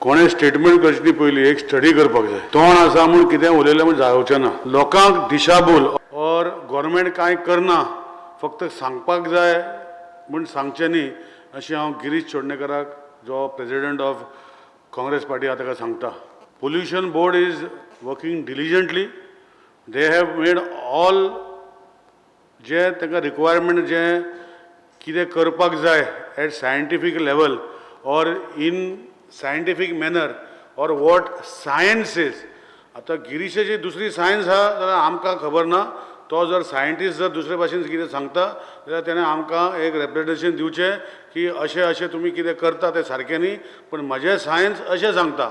कोणें स्टेटमेंट करचे न्ही, पयलीं एक स्टडी करपाक जाय. तोंड आसा म्हूण कितें उलयलें म्हूण जावचें ना. लोकांक दिशाभूल ऑर गव्हर्मेंट कांय करना, फक्त सांगपाक जाय म्हूण सांगचें न्ही, अशें हांव गिरीश चोडणेकाराक, जो प्रेजिडंट ऑफ काँग्रेस पार्टी आहा, ताका सांगता. Pollution Board is working diligently. They have made all जे तांकां रिक्वायरमेंट, जें कितें करपाक जाय at scientific level or in scientific manner or what science is. आतां गिरीशाची दुसरी सायन्स आहा जाल्यार आमकां खबर ना. तो जर सायंटिस्ट जर दुसरे भाशेन कितें सांगता जाल्यार तेणें आमकां एक रेप्रेजेंटेशन दिवचें की अशें अशें तुमी कितें करता तें सारकें न्ही, पूण म्हजें सायन्स अशें सांगता,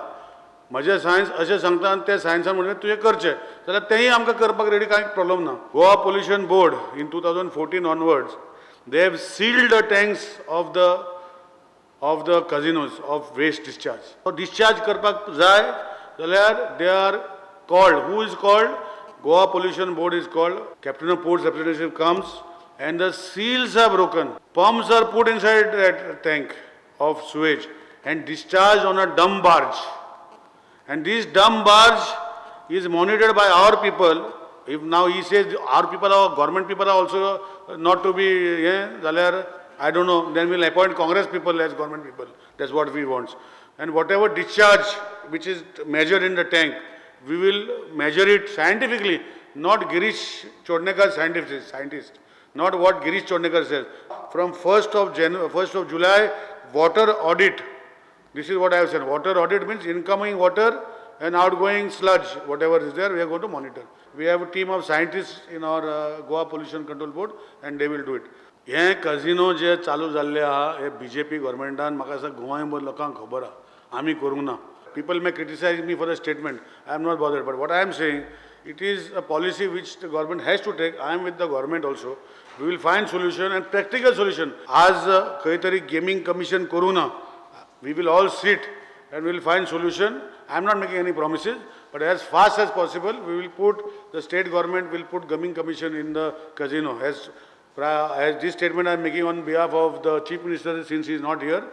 म्हजें सायन्स अशें सांगता आनी तें सायन्सान म्हणलें तुवें करचें जाल्यार तेंय आमकां करपाक रेडी, कांय प्रॉब्लम ना. Goa Pollution Board in 2014 onwards, they have sealed the tanks of the casinos of waste discharge. Discharge करपाक जाय जाल्यार they are called. Who is called? Goa Pollution Board is called. Captain of Ports representative comes and the seals are broken. Pumps are put inside that tank of sewage and discharged on a dump barge. And this dump barge is monitored by our people. If now he says our people are, government people are also not to be, yeah, जाल्यार I don't know, then we'll appoint Congress people as government people. That's what we want. And whatever discharge which is measured in the tank, we will measure it scientifically, not Girish Chodnekar scientist, not what Girish Chodnekar says. From 1st of 1st of July, water audit. This is what I have said. Water audit means incoming water and outgoing sludge, whatever is there, we are going to monitor. We have a team of scientists in our Goa Pollution Control Board and they will do it. हे casino जे चालू जाल्ले आहा, हे BJP गव्हर्मेंटान, म्हाका दिसता गोंयभर लोकांक खबर आहा, आमी करूंक ना. People may criticize me for the statement. I am not bothered, but what I am saying, it is a policy which the government has to take. I am with the government also. We will find solution and practical solution. आज खंय तरी gaming commission करूं ना, we will all sit and we will find solution. I am not making any promises, but as fast as possible, we will put, the state government will put gaming commission in the casino. As this statement I am making on behalf of the Chief Minister, since he is not here.